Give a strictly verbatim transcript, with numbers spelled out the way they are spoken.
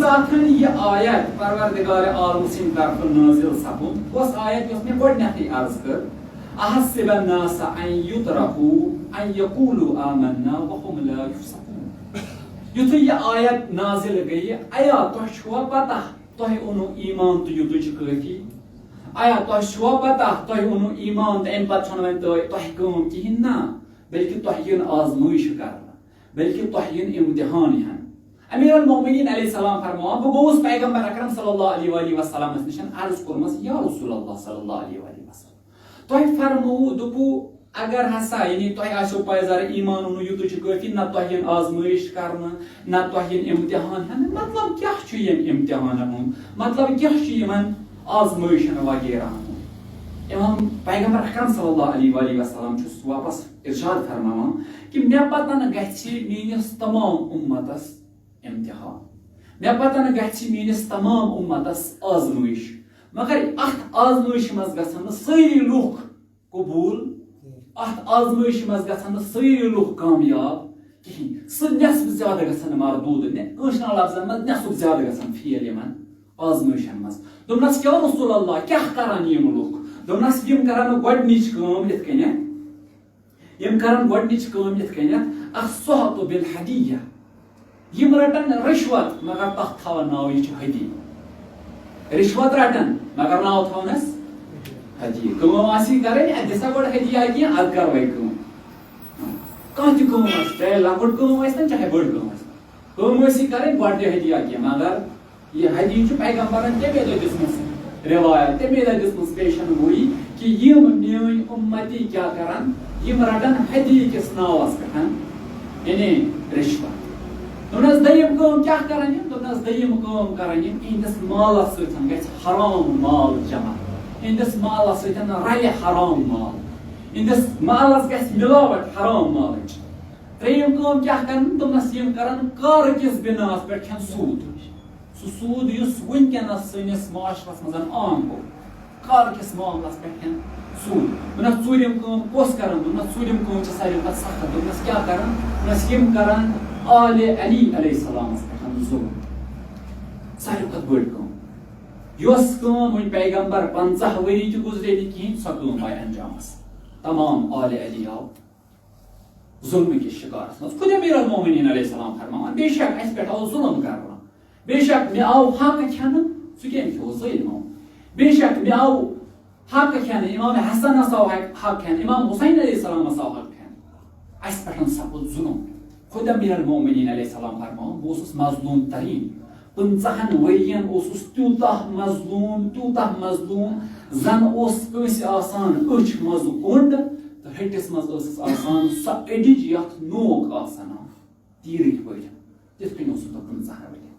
تتھن یہِ آیت پروردگار عالم سٕنٛدِ طرفہٕ نٲزِل سپُد، کۄس آیت یۄس مےٚ گۄڈٕنیتھٕے عرض کٔر، "احسب الناس ان یترکوا ان یقولوا آمنا وهم لا یفتنون۔" یُتھُے یہِ آیت نازِل گٔیہِ، ایا تۄہہِ چھُوا پتہ تۄہہِ اوٚنوٕ ایمان تہٕ یُتُے چھُ کٲفی؟ ایا تۄہہِ چھُوا پتہ تۄہہِ اوٚنوٕ ایمان تہٕ امہِ پتہٕ چھَنہٕ وۄنۍ تۄہہِ، تۄہہِ کٲم کِہیٖنۍ؟ نہ، بلکہِ تۄہہِ یِن آزمٲیش کرنہٕ، بلکہِ تۄہہِ یِن امتحان ہٮ۪نہٕ۔ امیر المومنین علیہ السلام فرماوان، بہٕ گوٚوُس پیغمبر اکرم صلی اللہ علیہ وآلہ وسلمس نِش عرض کوٚرمس، یا رسول اللہ صلی اللہ علیہ وآلہ وسلم، تۄہہِ فرمووُ، دوٚپوُ، اگر ہسا، یعنی تۄہہِ آسیو پَے ذرا ایمان اوٚنوُ یُتُے چھُ کٲفی، نہ تۄہہِ یِن آزمٲیش کرنہٕ، نہ تۄہہِ یِن امتحان ہٮ۪نہٕ۔ مطلب کیٛاہ چھُ یِم امتحانن ہُنٛد؟ مطلب کیٛاہ چھُ یِمن آزمٲیشن وغیرہ ہُنٛد؟ امام پیغمبر اکرم صلی اللہ علیہ وآلہ وسلم چھُ واپس ارشاد فرماوان کہِ مےٚ پتن گژھِ میٲنِس تمام امتس امتحان، مےٚ پتن گژھِ میٲنِس تمام امتس آزمٲیش، مگر اتھ آزمٲیشہِ منٛز گژھن نہٕ سٲری لُکھ قبول، اتھ آزمٲیشہِ منٛز گژھن نہٕ سٲری لُکھ کامیاب کِہینۍ۔ سُہ نٮ۪صف زیادٕ گژھن نہٕ مردود، نہ، کٲشرٮ۪ن لفظن منٛز نٮ۪صف زیادٕ گژھن فیل یِمن آزمٲیشن منٛز۔ دوٚپنس، کیا رسول اللہ، کیٛاہ کرن یِم لُکھ؟ دوٚپنس، یِم کرن نہٕ گۄڈٕنِچ کٲم یِتھ کٔنٮ۪تھ، یِم کرن گۄڈٕنِچ کٲم یِتھ کٔنٮ۪تھ، السحت بالہدیہ، یِم رٹن رشوت، مگر تتھ تھاون ناو، یہِ چھُ ہدیہ۔ رشوت رٹن، مگر ناو تھاونس ہدیہ۔ کٲم آسی کرٕنۍ، اتہِ دِسا گۄڈٕ ہدیہ کینٛہہ، ادٕ کرو أسۍ کٲم۔ کانٛہہ تہِ کٲم آسہِ، چاہے لۄکٕٹ کٲم ٲسۍ تن، چاہے بٔڑ کٲم ٲسۍ تن۔ کٲم ٲسی کرٕنۍ، گۄڈٕ دِ ہدیہ کینٛہہ، مگر یہِ ہدیہ چھُ پیغمبرن تمے دۄہ دِژمٕژ روایت، تمے دۄہ دِژمٕژ پیشن گویی کہِ یِم میٲنۍ اُمتی کیٛاہ کرن، یِم رٹن ہدیہ کِس ناوس پٮ۪ٹھ، یعنی رشوت۔ دوٚپنس، دوٚیِم کٲم کیٛاہ کرن یِم؟ دوٚپنس، دوٚیِم کٲم کرن یِم، یِہنٛدِس مالس سۭتۍ گژھِ حرام مال جمع، یِہنٛدِس مالس سۭتۍ رلہِ حرام مال، یِہنٛدِس مالس گژھِ ملاوٹ حرام مالٕچ۔ ترٛیٚیِم کٲم کیٛاہ کرن؟ دوٚپنس، یِم کرن کارٕ کِس بِناہس پٮ۪ٹھ کھٮ۪ن سوٗد۔ سُہ سوٗد یُس وٕنکیٚنَس سٲنِس معاشرَس منٛز عام گوٚو، کار کِس معاملَس پٮ۪ٹھ ہٮ۪ن سوٗد۔ دوٚپنَس، ژوٗرِم کٲم کۄس کَرَن؟ دوٚپنَس، ژوٗرِم کٲم چھِ ساروی کھۄتہٕ سخت۔ دوٚپنَس، کیٛاہ کَرَن؟ دوٚپنَس، یِم کَرَن آلِ علی علیہ السلامَس پٮ۪ٹھ ظُلم۔ ساروی کھۄتہٕ بٔڑ کٲم۔ یۄس کٲم وۄنۍ پیغمبر پنٛژاہ ؤری تہِ گُزرے نہٕ کِہیٖنۍ، سۄ کٲم آیہِ انجامَس۔ تمام آلِ علی آو ظُلمہٕ کِس شِکارَس منٛز۔ خود امیر المومنین علیہ السلام فرماوان، بے شک اَسہِ پٮ۪ٹھ آو ظُلم کرنہٕ، بے شک مےٚ آو حق کھٮ۪نہٕ، ژٕ کٔمۍ کھیوٚو؟ ظٲلمو۔ بے شک مےٚ آو حق کھٮ۪نہٕ، امام حسنس آو حق، حق کھٮ۪نہٕ، امام حسین علیہ السلامس آو حق کھٮ۪نہٕ۔ اَسہِ پٮ۪ٹھ سپُد ظُلم۔ خود امیر المومنین علیہ السلام فرماوان، بہٕ اوسُس مظلوم ترین۔ پٕنٛژٕہن ؤرین اوسُس تیوٗتاہ مظلوم، تیوٗتاہ مظلوم، زن اوس کٲنٛسہِ آسان أچھ منٛز اوٚنٛڈ تہٕ ۂٹِس منٛز ٲسٕس آسان سۄ أڈِج یتھ نوک آسان آو تیٖرٕکۍ پٲٹھۍ۔ تِتھ کٔنۍ اوسُس بہٕ پٕنٛژٕہن ؤرین۔